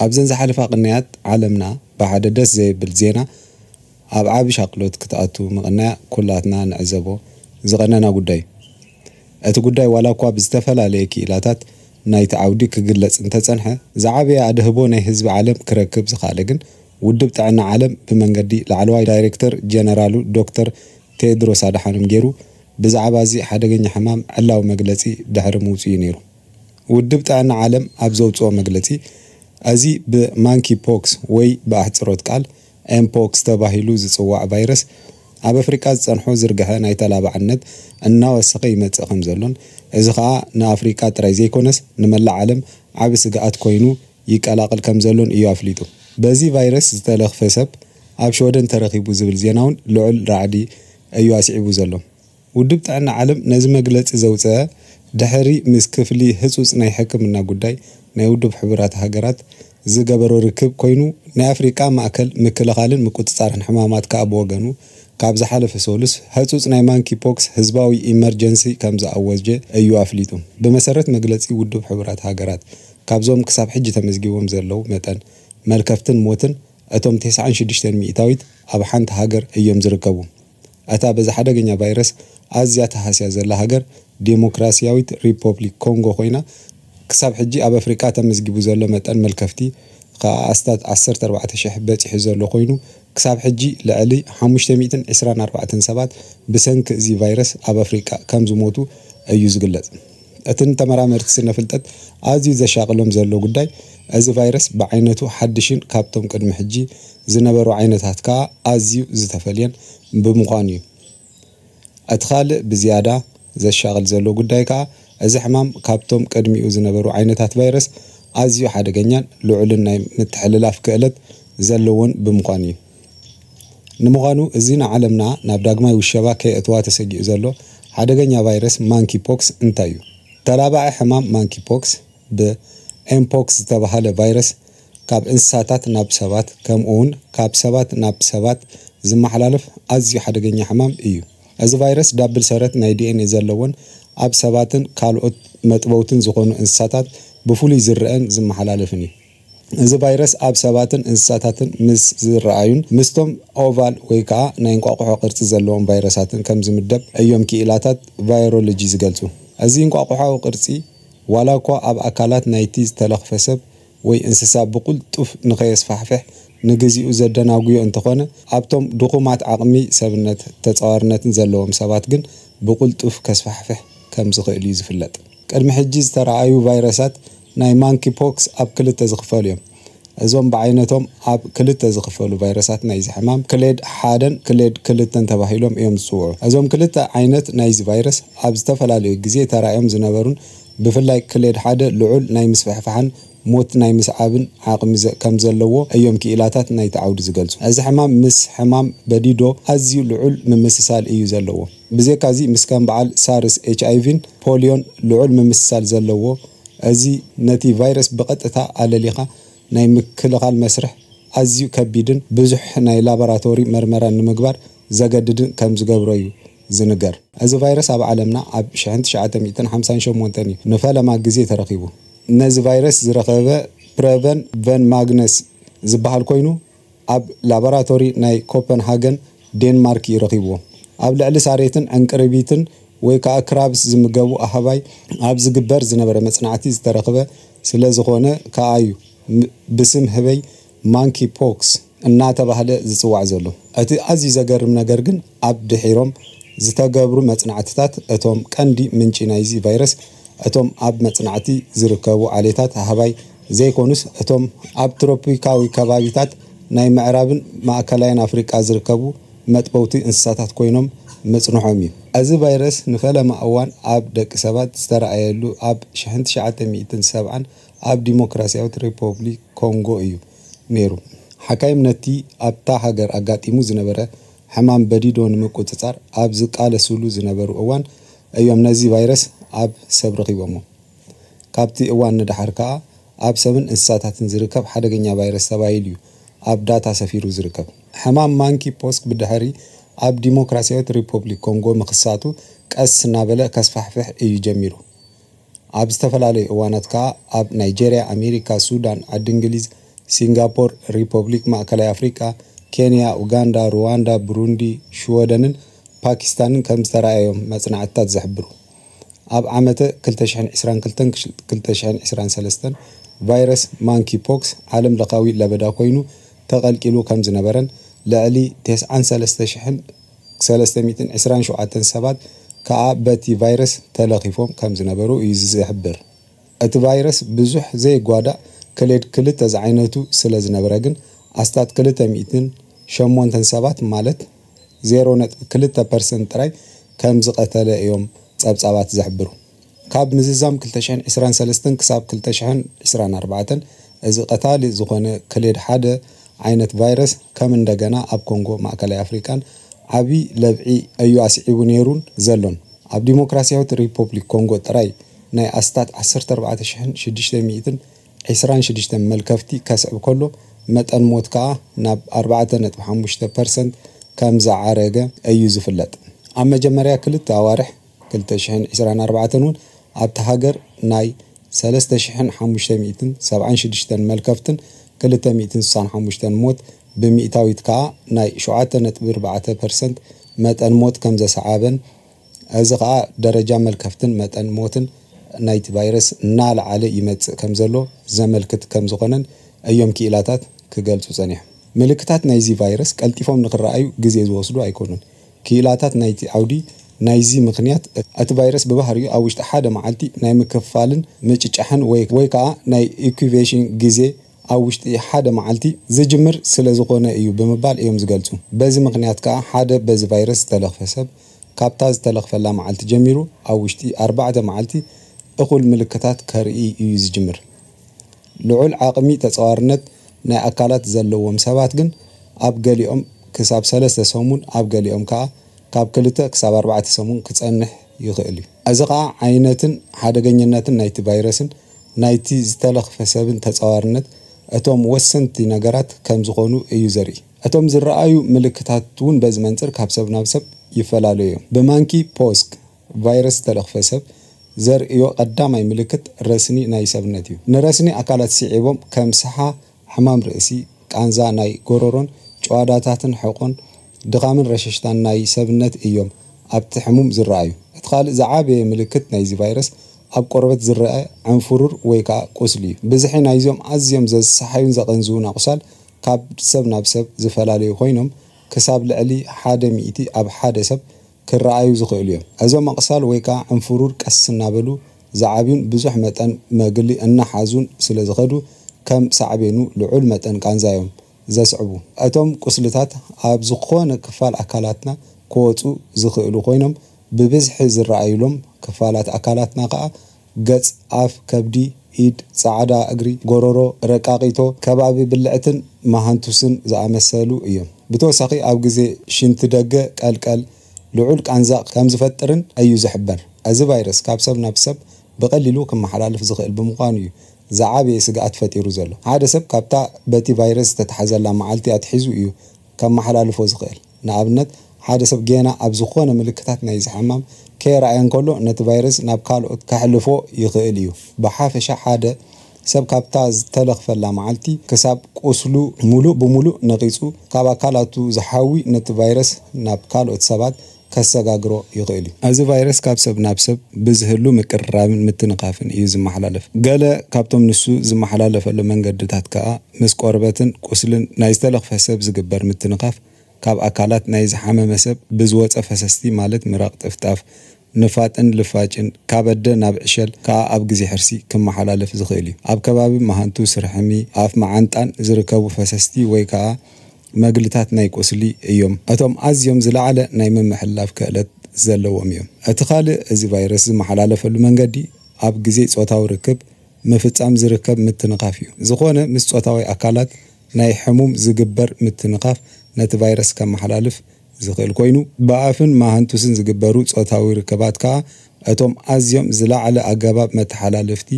ኣብዘን ዝሓለፋ ቅንያት ዓለምና ብሓደ ደስ ዘይብል ዜና ኣብ ዓቢ ሻቕሎት ክትኣቱ ምቕናያ ኩላትና ንዕዘቦ ዝቐነና ጉዳይ እዩ። እቲ ጉዳይ ዋላ እኳ ብዝተፈላለየ ክኢላታት ናይቲ ዓውዲ ክግለጽ እንተጸንሐ፣ ዝዓበየ ኣድህቦ ናይ ህዝቢ ዓለም ክረክብ ዝኸኣለ ግን ውድብ ጥዕና ዓለም ብመንገዲ ላዕለዋይ ዳይሬክተር ጀነራሉ ዶክተር ቴድሮስ ኣድሓኖም ገይሩ ብዛዕባ እዚ ሓደገኛ ሕማም ዕላዊ መግለጺ ድሕሪ ምውጽኡ እዩ ነይሩ። ውድብ ጥዕና ዓለም ኣብ ዘውጽኦ መግለጺ፣ እዚ ብማንኪ ፖክስ ወይ ብኣሕጽሮት ቃል ኤምፖክስ ተባሂሉ ዝጽዋዕ ቫይረስ ኣብ ኣፍሪቃ ዝጸንሖ ዝርግሐ ናይ ተላባዕነት እናወሰኸ ይመጽእ ከም ዘሎን፣ እዚ ኸኣ ንኣፍሪቃ ጥራይ ዘይኮነስ ንመላእ ዓለም ዓቢ ስግኣት ኮይኑ ይቀላቐል ከም ዘሎን እዩ ኣፍሊጡ። በዚ ቫይረስ ዝተለኽፈ ሰብ ኣብ ሽወደን ተረኺቡ ዝብል ዜና እውን ልዑል ራዕዲ እዩ ኣስዒቡ ዘሎ። ውድብ ጥዕና ዓለም ነዚ መግለጺ ዘውጽአ ድሕሪ ምስ ክፍሊ ህጹጽ ናይ ሕክምና ጉዳይ ናይ ውድብ ሕቡራት ሃገራት ዝገበሮ ርክብ ኮይኑ፣ ናይ ኣፍሪቃ ማእከል ምክልኻልን ምቁጽጻርን ሕማማት ከኣ ብወገኑ ካብ ዝሓለፈ ሰሉስ ህጹጽ ናይ ማንኪ ፖክስ ህዝባዊ ኢመርጀንሲ ከም ዝኣወጀ እዩ ኣፍሊጡ። ብመሰረት መግለጺ ውድብ ሕቡራት ሃገራት፣ ካብዞም ክሳብ ሕጂ ተመዝጊቦም ዘለዉ መጠን መልከፍትን ሞትን እቶም ተስዓን ሽዱሽተን ሚእታዊት ኣብ ሓንቲ ሃገር እዮም ዝርከቡ። እታ በዚ ሓደገኛ ቫይረስ ኣዝያ ተሃስያ ዘላ ሃገር ዴሞክራስያዊት ሪፖብሊክ ኮንጎ ኮይና፣ ክሳብ ሕጂ ኣብ ኣፍሪቃ ተመዝጊቡ ዘሎ መጠን መልከፍቲ ከኣ ኣስታት ዓሰርተ ኣርባዕተ ሽሕ በጺሑ ዘሎ ኮይኑ፣ ክሳብ ሕጂ ልዕሊ ሓሙሽተ ሚእትን ዕስራን ኣርባዕተን ሰባት ብሰንኪ እዚ ቫይረስ ኣብ ኣፍሪቃ ከም ዝሞቱ እዩ ዝግለጽ። እቲ ንተመራመርቲ ስነ ፍልጠት ኣዝዩ ዘሻቕሎም ዘሎ ጉዳይ፣ እዚ ቫይረስ ብዓይነቱ ሓድሽን ካብቶም ቅድሚ ሕጂ ዝነበሩ ዓይነታት ከኣ ኣዝዩ ዝተፈልየን ብምዃኑ እዩ። እቲ ካልእ ብዝያዳ ዘሻቕል ዘሎ ጉዳይ ከኣ፣ እዚ ሕማም ካብቶም ቅድሚኡ ዝነበሩ ዓይነታት ቫይረስ ኣዝዩ ሓደገኛን ልዑልን ናይ ምትሕልላፍ ክእለት ዘለዎን ብምዃኑ እዩ። ንምዃኑ፣ እዚ ንዓለምና ናብ ዳግማይ ውሸባ ከየእትዋ ተሰጊኡ ዘሎ ሓደገኛ ቫይረስ ማንኪ ፖክስ እንታይ እዩ? ተላባዒ ሕማም ማንኪ ፖክስ ብኤምፖክስ ዝተባህለ ቫይረስ ካብ እንስሳታት ናብ ሰባት፣ ከምኡውን ካብ ሰባት ናብ ሰባት ዝመሓላለፍ ኣዝዩ ሓደገኛ ሕማም እዩ። እዚ ቫይረስ ዳብል ሰረት ናይ ዲ ኤን ኤ ዘለዎን ኣብ ሰባትን ካልኦት መጥበውትን ዝኾኑ እንስሳታት ብፍሉይ ዝረኣን ዝመሓላለፍን እዩ። እዚ ቫይረስ ኣብ ሰባትን እንስሳታትን ምስ ዝረኣዩን ምስቶም ኦቫል ወይ ከዓ ናይ እንቋቑሖ ቅርጺ ዘለዎም ቫይረሳትን ከም ዝምደብ እዮም ክኢላታት ቫይሮሎጂ ዝገልጹ። እዚ እንቋቑሖዊ ቅርጺ ዋላ እኳ ኣብ ኣካላት ናይቲ ዝተለኽፈ ሰብ ወይ እንስሳ ብቕልጡፍ ንኸየስፋሕፍሕ ንግዚኡ ዘደናጉዮ እንተኾነ፣ ኣብቶም ድኹማት ዓቕሚ ሰብነት ተጻዋርነትን ዘለዎም ሰባት ግን ብቕልጡፍ ከስፋሕፍሕ ከም ዝኽእል እዩ ዝፍለጥ። ቅድሚ ሕጂ ዝተረኣዩ ቫይረሳት ናይ ማንኪ ፖክስ ኣብ ክልተ ዝኽፈሉ እዮም። እዞም ብዓይነቶም ኣብ ክልተ ዝኽፈሉ ቫይረሳት ናይዚ ሕማም ክሌድ ሓደን ክሌድ ክልተን ተባሂሎም እዮም ዝጽውዑ። እዞም ክልተ ዓይነት ናይዚ ቫይረስ ኣብ ዝተፈላለዩ ግዜ ተራእዮም ዝነበሩን ብፍላይ ክሌድ ሓደ ልዑል ናይ ምስፍሕፋሕን ሞት ናይ ምስዓብን ዓቕሚ ዘ- ከም ዘለዎ እዮም ክኢላታት ናይቲ ዓውዲ ዝገልጹ። እዚ ሕማም ምስ ሕማም በዲዶ ኣዝዩ ልዑል ምምስሳል እዩ ዘለዎ። ብዘካዚ ምስ ከም በዓል ሳርስ ኤች ኣይ ቪን ፖሊዮን ልዑል ምምስሳል ዘለዎ፣ እዚ ነቲ ቫይረስ ብቐጥታ ኣለሊኻ ናይ ምክልኻል መስርሕ ኣዝዩ ከቢድን ብዙሕ ናይ ላቦራቶሪ መርመራን ንምግባር ዘገድድን ከም ዝገብሮ እዩ ዝንገር። እዚ ቫይረስ ኣብ ዓለምና ኣብ ሽሕን ትሽዓተ ሚእትን ሓምሳን ሸሞንተን እዩ ንፈለማ ግዜ ተረኺቡ። ነዚ ቫይረስ ዝረኸበ ፕረቨን ቨን ማግነስ ዝበሃል ኮይኑ፣ ኣብ ላቦራቶሪ ናይ ኮፐንሃገን ዴንማርክ እዩ ረኺብዎ። ኣብ ልዕሊ ሳሬትን ዕንቅርቢትን ወይ ከዓ ክራብስ ዝምገቡ ኣህባይ ኣብ ዝግበር ዝነበረ መጽናዕቲ ዝተረኽበ ስለ ዝኾነ ከኣ እዩ ም- ብስም ህበይ ማንኪ ፖክስ እናተባህለ ዝጽዋዕ ዘሎ። እቲ ኣዝዩ ዘገርም ነገር ግን፣ ኣብ ድሒሮም ዝተገብሩ መጽናዕትታት፣ እቶም ቀንዲ ምንጪ ናይዚ ቫይረስ እቶም ኣብ መጽናዕቲ ዝርከቡ ዓሌታት ኣህባይ ዘይኮኑስ፣ እቶም ኣብ ትሮፒካዊ ከባቢታት ናይ ምዕራብን ማእከላይን ኣፍሪቃ ዝርከቡ መጥበውቲ እንስሳታት ኮይኖም ምጽንሖም እዩ። እዚ ቫይረስ ንፈለማ እዋን ኣብ ደቂ ሰባት ዝተረኣየሉ ኣብ ሽሕን ትሽዓተ ሚእትን ሰብዓን ኣብ ዲሞክራሲያዊት ሪፖብሊክ ኮንጎ እዩ ነይሩ። ሓካይም ነቲ ኣብታ ሃገር ኣጋጢሙ ዝነበረ ሕማም በዲዶ ንምቁጽጻር ኣብ ዝቃለስሉ ዝነበሩ እዋን እዮም ነዚ ቫይረስ ኣብ ሰብ ረኺቦሞ። ካብቲ እዋን ንደሓር ከኣ ኣብ ሰብን እንስሳታትን ዝርከብ ሓደገኛ ቫይረስ ተባሂሉ እዩ ኣብ ዳታ ሰፊሩ ዝርከብ። ሕማም ማንኪ ፖክስ ብድሕሪ ኣብ ዲሞክራሲያዊት ሪፖብሊክ ኮንጎ ምኽሳቱ ቀስ እናበለ ከስፋሕፍሕ እዩ ጀሚሩ። ኣብ ዝተፈላለዩ እዋናት ከኣ ኣብ ናይጄርያ፣ ኣሜሪካ፣ ሱዳን፣ ዓዲ እንግሊዝ፣ ሲንጋፖር፣ ሪፖብሊክ ማእከላይ ኣፍሪቃ፣ ኬንያ፣ ኡጋንዳ፣ ሩዋንዳ፣ ብሩንዲ፣ ሽወደንን ፓኪስታንን ከም ዝተራእዮም መጽናዕትታት ዝሕብሩ። ኣብ ዓመተ ክልተ ሽሕን ዕስራን ክልተን ክልተ ሽሕን ዕስራን ሰለስተን ቫይረስ ማንኪ ፖክስ ዓለም ለኻዊ ለበዳ ኮይኑ ተቐልቂሉ ከም ዝነበረን ልዕሊ ተስዓን ሰለስተ ሽሕን ሰለስተ ሚእትን ዕስራን ሸውዓተን ሰባት ከኣ በቲ ቫይረስ ተለኺፎም ከም ዝነበሩ እዩ ዝሕብር። እቲ ቫይረስ ብዙሕ ዘይጓዳእ ክሌድ ክልተ ዝዓይነቱ ስለ ዝነበረ ግን ኣስታት ክልተ ሚእትን ሸሞንተን ሰባት ማለት ዜሮ ነጥቢ ክልተ ፐርሰንት ጥራይ ከም ዝቐተለ እዮም ጸብጻባት ዝሕብሩ። ካብ ምዝዛም ክልተ ሽሕን ዕስራን ሰለስተን ክሳብ ክልተ ሽሕን ዕስራን ኣርባዕተን እዚ ቀታሊ ዝኾነ ክሌድ ሓደ ዓይነት ቫይረስ ከም እንደገና ኣብ ኮንጎ ማእከላይ ኣፍሪቃን ዓቢ ለብዒ እዩ ኣስዒቡ ነይሩን ዘሎን። ኣብ ዲሞክራሲያዊት ሪፖብሊክ ኮንጎ ጥራይ ናይ ኣስታት ዓሰርተ ኣርባዕተ ሽሕን ሽዱሽተ ሚእትን ዕስራን ሽዱሽተን መልከፍቲ ከስዕብ ከሎ መጠን ሞት ከኣ ናብ ኣርባዕተ ነጥቢ ሓሙሽተ ፐርሰንት ከም ዝዓረገ እዩ ዝፍለጥ። ኣብ መጀመርያ ክልተ ኣዋርሕ ክልተ ሽሕን ዕስራን ኣርባዕተን እውን ኣብቲ ሃገር ናይ ሰለስተ ሽሕን ሓሙሽተ ሚእትን ሰብዓን ሽዱሽተን መልከፍትን ክልተ ሚእትን ስሳን ሓሙሽተን ሞት ብሚእታዊት ከኣ ናይ ሸውዓተ ነጥቢ ኣርባዕተ ፐርሰንት መጠን ሞት ከም ዘሰዓበን እዚ ከኣ ደረጃ መልከፍትን መጠን ሞትን ናይቲ ቫይረስ እናለዓለ ይመጽእ ከም ዘሎ ዘመልክት ከም ዝኾነን እዮም ክኢላታት ክገልጹ ጸኒሖም። ምልክታት ናይዚ ቫይረስ ቀልጢፎም ንኽረኣዩ ግዜ ዝወስዱ ኣይኮኑን። ክኢላታት ናይቲ ዓውዲ ናይዚ ምኽንያት እቲ ቫይረስ ብባህሪኡ ኣብ ውሽጢ ሓደ መዓልቲ ናይ ምክፋልን ምጭጫሕን ወይ ወይ ከኣ ናይ ኢንኩቤሽን ግዜ ኣብ ውሽጢ ሓደ መዓልቲ ዝጅምር ስለ ዝኾነ እዩ ብምባል እዮም ዝገልጹ። በዚ ምኽንያት ከኣ ሓደ በዚ ቫይረስ ዝተለኽፈ ሰብ ካብታ ዝተለኽፈላ መዓልቲ ጀሚሩ ኣብ ውሽጢ ኣርባዕተ መዓልቲ እኹል ምልክታት ከርኢ እዩ ዝጅምር። ልዑል ዓቕሚ ተጻዋርነት ናይ ኣካላት ዘለዎም ሰባት ግን ኣብ ገሊኦም ክሳብ ሰለስተ ሰሙን ኣብ ገሊኦም ከኣ ካብ ክልተ ክሳብ ኣርባዕተ ሰሙን ክጸንሕ ይኽእል እዩ። እዚ ኸኣ ዓይነትን ሓደገኛነትን ናይቲ ቫይረስን ናይቲ ዝተለኽፈ ሰብን ተጻዋርነት እቶም ወሰንቲ ነገራት ከም ዝኾኑ እዩ ዘርኢ። እቶም ዝረኣዩ ምልክታት እውን በዚ መንጽር ካብ ሰብ ናብ ሰብ ይፈላለዩ እዮም። ብማንኪ ፖስክ ቫይረስ ዝተለኽፈ ሰብ ዘርእዮ ቀዳማይ ምልክት ረስኒ ናይ ሰብነት እዩ። ንረስኒ ኣካላት ስዒቦም ከም ሰሓ፣ ሕማም ርእሲ፣ ቃንዛ ናይ ጎረሮን ጭዋዳታትን ሕቖን፣ ድኻምን ረሸሽታን ናይ ሰብነት እዮም ኣብቲ ሕሙም ዝረኣዩ። እቲ ካልእ ዝዓበየ ምልክት ናይዚ ቫይረስ ኣብ ቆርበት ዝረኣ ዕንፍሩር ወይ ከኣ ቁስሊ እዩ። ብዝሒ ናይዞም ኣዝዮም ዘሰሓዩን ዘቐንዝዉን ኣቑሳል ካብ ሰብ ናብ ሰብ ዝፈላለዩ ኮይኖም ክሳብ ልዕሊ ሓደ ሚእቲ ኣብ ሓደ ሰብ ክረኣዩ ዝኽእሉ እዮም። እዞም ኣቕሳል ወይ ከኣ ዕንፍሩር ቀስ እናበሉ ዝዓብዩን ብዙሕ መጠን መግሊ እናሓዙን ስለ ዝኸዱ ከም ሳዕቤኑ ልዑል መጠን ቃንዛ እዮም ዘስዕቡ። እቶም ቁስልታት ኣብ ዝኾነ ክፋል ኣካላትና ክወጹ ዝኽእሉ ኮይኖም ብብዝሒ ዝረኣዩሎም ክፋላት ኣካላትና ከኣ ገጽ፣ ኣፍ፣ ከብዲ፣ ኢድ፣ ጻዕዳ እግሪ፣ ጎረሮ፣ ረቃቂቶ፣ ከባቢ ብልዕትን መሃንቱስን ዝኣመሰሉ እዮም። ብተወሳኺ ኣብ ግዜ ሽንቲ ደገ ቀልቀል ልዑል ቃንዛ ከም ዝፈጥርን እዩ ዝሕበር። እዚ ቫይረስ ካብ ሰብ ናብ ሰብ ብቐሊሉ ክመሓላልፍ ዝኽእል ብምዃኑ እዩ ዝዓበየ ስግኣት ፈጢሩ ዘሎ። ሓደ ሰብ ካብታ በቲ ቫይረስ ዝተታሕዘላ መዓልቲ ኣትሒዙ እዩ ከመሓላልፎ ዝኽእል። ንኣብነት ሓደ ሰብ ጌና ኣብ ዝኾነ ምልክታት ናይዚ ሕማም ከየርኣየ እንከሎ ነቲ ቫይረስ ናብ ካልኦት ከሕልፎ ይኽእል እዩ። ብሓፈሻ ሓደ ሰብ ካብታ ዝተለኽፈላ መዓልቲ ክሳብ ቁስሉ ሙሉእ ብሙሉእ ነቒጹ ካብ ኣካላቱ ዝሓዊ ነቲ ቫይረስ ናብ ካልኦት ሰባት ከሰጋግሮ ይኽእል እዩ። እዚ ቫይረስ ካብ ሰብ ናብ ሰብ ብዝህሉ ምቅርራብን ምትንኻፍን እዩ ዝመሓላለፍ። ገለ ካብቶም ንሱ ዝመሓላለፈሉ መንገድታት ከኣ ምስ ቆርበትን ቁስልን ናይ ዝተለኽፈ ሰብ ዝግበር ምትንኻፍ፣ ካብ ኣካላት ናይ ዝሓመመ ሰብ ብዝወጸ ፈሰስቲ ማለት ምራቕ፣ ጥፍጣፍ፣ ንፋጥን ልፋጭን፣ ካብ ኣደ ናብ ዕሸል ከኣ ኣብ ግዜ ሕርሲ ክመሓላለፍ ዝኽእል እዩ። ኣብ ከባቢ መሃንቱ፣ ስርሕሚ፣ ኣፍ መዓንጣን ዝርከቡ ፈሰስቲ ወይ ከኣ መግልታት ናይ ቁስሊ እዮም። እቶም ኣዝዮም ዝለዓለ ናይ ምምሕልላፍ ክእለት ዘለዎም እዮም። እቲ ካልእ እዚ ቫይረስ ዝመሓላለፈሉ መንገዲ ኣብ ግዜ ጾታዊ ርክብ ምፍጻም ዝርከብ ምትንኻፍ እዩ። ዝኾነ ምስ ጾታዊ ኣካላት ናይ ሕሙም ዝግበር ምትንኻፍ ነቲ ቫይረስ ከመሓላልፍ ዝኽእል ኮይኑ፣ ብኣፍን መሃንቱስን ዝግበሩ ጾታዊ ርክባት ከኣ እቶም ኣዝዮም ዝለዓለ ኣገባብ መተሓላለፍቲ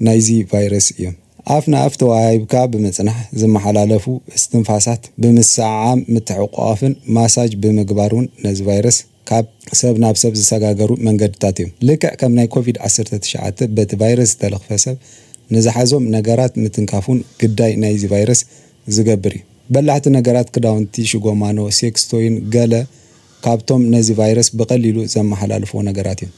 ናይዚ ቫይረስ እዮም። ኣፍ ንኣፍ ተወሃሂብካ ብምጽናሕ ዝመሓላለፉ እስትንፋሳት ብምስዕዓም፣ ምትሕቑቓፍን ማሳጅ ብምግባር እውን ነዚ ቫይረስ ካብ ሰብ ናብ ሰብ ዝሰጋገሩ መንገድታት እዮም። ልክዕ ከም ናይ ኮቪድ ዓሰርተ ትሽዓተ በቲ ቫይረስ ዝተለኽፈ ሰብ ንዝሓዞም ነገራት ምትንካፍ እውን ግዳይ ናይዚ ቫይረስ ዝገብር እዩ። በላሕቲ ነገራት፣ ክዳውንቲ፣ ሽጎማኖ፣ ሴክስቶይን ገለ ካብቶም ነዚ ቫይረስ ብቐሊሉ ዘመሓላልፍዎ ነገራት እዮም።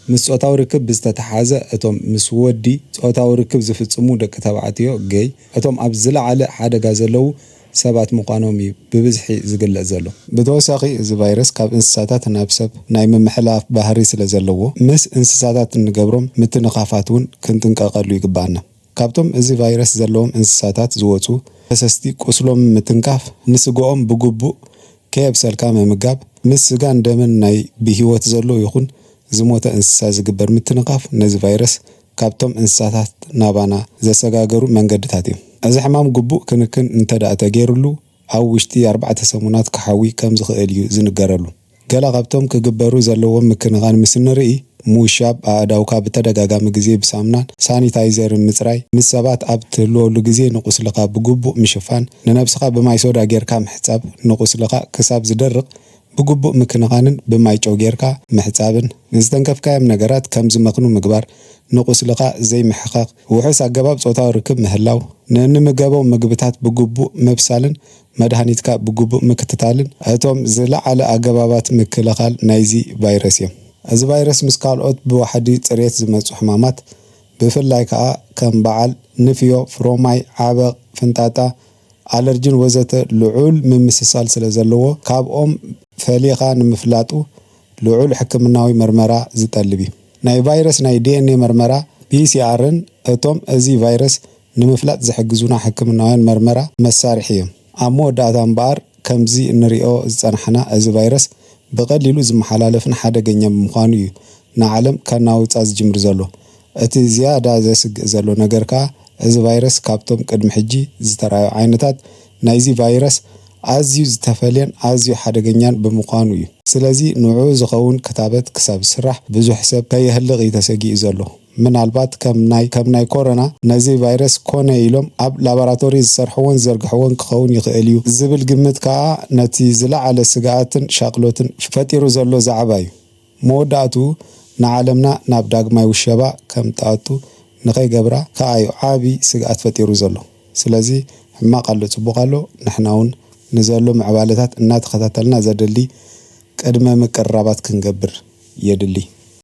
ምስ ጾታዊ ርክብ ብዝተተሓሓዘ፣ እቶም ምስ ወዲ ጾታዊ ርክብ ዝፍጽሙ ደቂ ተባዕትዮ፣ ጌይ፣ እቶም ኣብ ዝለዓለ ሓደጋ ዘለዉ ሰባት ምዃኖም እዩ ብብዝሒ ዝግለጽ ዘሎ። ብተወሳኺ፣ እዚ ቫይረስ ካብ እንስሳታት ናብ ሰብ ናይ ምምሕላፍ ባህሪ ስለ ዘለዎ፣ ምስ እንስሳታት እንገብሮም ምትንኻፋት እውን ክንጥንቀቐሉ ይግብኣና። ካብቶም እዚ ቫይረስ ዘለዎም እንስሳታት ዝወጹ ፈሰስቲ ቁስሎም ምትንካፍ፣ ንስግኦም ብግቡእ ከየብሰልካ ምምጋብ፣ ምስ ስጋን ደምን ናይ ብህይወት ዘሎ ይኹን ዝሞተ እንስሳ ዝግበር ምትንኻፍ ነዚ ቫይረስ ካብቶም እንስሳታት ናባና ዘሰጋገሩ መንገድታት እዮም። እዚ ሕማም ግቡእ ክንክን እንተ ደኣ ተገይሩሉ፣ ኣብ ውሽጢ ኣርባዕተ ሰሙናት ክሓዊ ከም ዝኽእል እዩ ዝንገረሉ። ገለ ካብቶም ክግበሩ ዘለዎም ምክንኻን ምስ እንርኢ፣ ምውሻብ ኣእዳውካ ብተደጋጋሚ ግዜ ብሳሙናን ሳኒታይዘርን ምጽራይ፣ ምስ ሰባት ኣብ ትህልወሉ ግዜ ንቁስልኻ ብግቡእ ምሽፋን፣ ንነብስኻ ብማይ ሶዳ ጌርካ ምሕጻብ፣ ንቁስልኻ ክሳብ ዝደርቕ ብግቡእ ምክንኻንን ብማይ ጨው ጌርካ ምሕጻብን፣ ንዝተንከፍካዮም ነገራት ከም ዝመኽኑ ምግባር፣ ንቁስልኻ ዘይምሕኻኽ፣ ውሑስ ኣገባብ ጾታዊ ርክብ ምህላው፣ ንእንምገቦም ምግብታት ብግቡእ ምብሳልን መድሃኒትካ ብግቡእ ምክትታልን እቶም ዝለዓለ ኣገባባት ምክልኻል ናይዚ ቫይረስ እዮም። እዚ ቫይረስ ምስ ካልኦት ብዋሕዲ ጽሬት ዝመጹ ሕማማት፣ ብፍላይ ከኣ ከም በዓል ንፍዮ፣ ፍሮማይ፣ ዓበቕ፣ ፍንጣጣ፣ ኣለርጅን ወዘተ ልዑል ምምስሳል ስለ ዘለዎ፣ ካብኦም ፈሊኻ ንምፍላጡ ልዑል ሕክምናዊ መርመራ ዝጠልብ እዩ። ናይ ቫይረስ ናይ ዲ ኤን ኤ መርመራ፣ ፒ ሲ ኣርን እቶም እዚ ቫይረስ ንምፍላጥ ዝሕግዙና ሕክምናውያን መርመራ መሳርሒ እዮም። ኣብ መወዳእታ እምበኣር፣ ከምዚ እንሪኦ ዝጸናሕና፣ እዚ ቫይረስ ብቐሊሉ ዝመሓላለፍን ሓደገኛ ብምዃኑ እዩ ንዓለም ከናውጻ ዝጅምር ዘሎ። እቲ ዝያዳ ዘስግእ ዘሎ ነገር ከኣ፣ እዚ ቫይረስ ካብቶም ቅድሚ ሕጂ ዝተራእዩ ዓይነታት ናይዚ ቫይረስ ኣዝዩ ዝተፈልየን ኣዝዩ ሓደገኛን ብምዃኑ እዩ። ስለዚ ንዕኡ ዝኸውን ክታበት ክሳብ ዝስራሕ ብዙሕ ሰብ ከየህልቕ እዩ ተሰጊኡ ዘሎ። ምናልባት ከም ናይ፣ ከም ናይ ኮሮና ነዚ ቫይረስ ኮነ ኢሎም ኣብ ላቦራቶሪ ዝሰርሕዎን ዝዘርግሕዎን ክኸውን ይኽእል እዩ ዝብል ግምት ከኣ ነቲ ዝለዓለ ስግኣትን ሻቕሎትን ፈጢሩ ዘሎ ዛዕባ እዩ። መወዳእትኡ ንዓለምና ናብ ዳግማይ ውሸባ ከም ትኣቱ ንኸይገብራ ከኣ'ዩ ዓቢ ስግኣት ፈጢሩ ዘሎ። ስለዚ ሕማቕ ኣሎ ጽቡቕ ኣሎ፣ ንሕና እውን ንዘሎ ምዕባለታት እናተኸታተልና ዘድሊ ቅድመ ምቅርራባት ክንገብር የድሊ።